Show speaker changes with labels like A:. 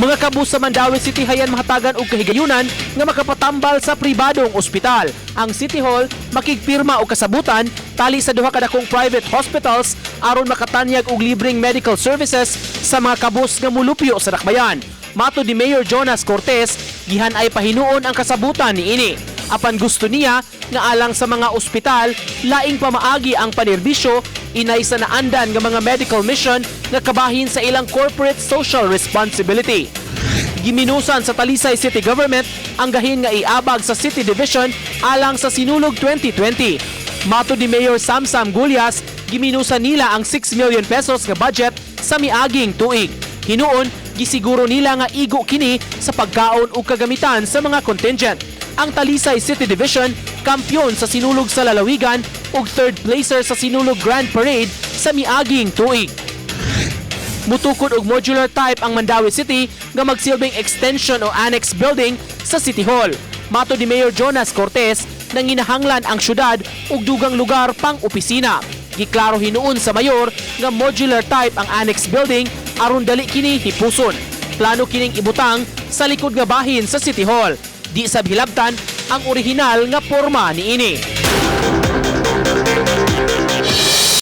A: Mga kabus sa Mandaue City hayan mahatagan og kahigayunan nga makapatambal sa pribadong ospital. Ang City Hall makigpirma og kasabutan tali sa duha ka dakong private hospitals aron makatanyag og libreng medical services sa mga kabus nga mulupyo sa dakbayan. Matod ni Mayor Jonas Cortez, gihan-ay pahinuon ang kasabutan niini. Apan gusto niya nga alang sa mga ospital, laing pamaagi ang panerbisyo inay sa naandan nga mga medical mission nga kabahin sa ilang corporate social responsibility. Giminusan sa Talisay City Government ang gahin nga iabag sa City Division alang sa Sinulog 2020. Matod ni Mayor Samsam Gullas, giminusan nila ang 6 million pesos nga budget sa miaging tuig. Hinuon, gisiguro nila nga igo kini sa pagkaon ug kagamitan sa mga contingent. Ang Talisay City Division, kampiyon sa Sinulog sa Lalawigan ug third placer sa Sinulog Grand Parade sa miaging tuig. Mutukod og modular type ang Mandaue City nga magsilbing extension o annex building sa City Hall. Matod ni Mayor Jonas Cortez, nanginahanglan ang syudad og dugang lugar pang opisina. Giklaro hinuon sa mayor nga modular type ang annex building aron dali kini hipuson. Plano kining ibutang sa likod nga bahin sa City Hall. Di sab hilabtan ang orihinal nga porma niini.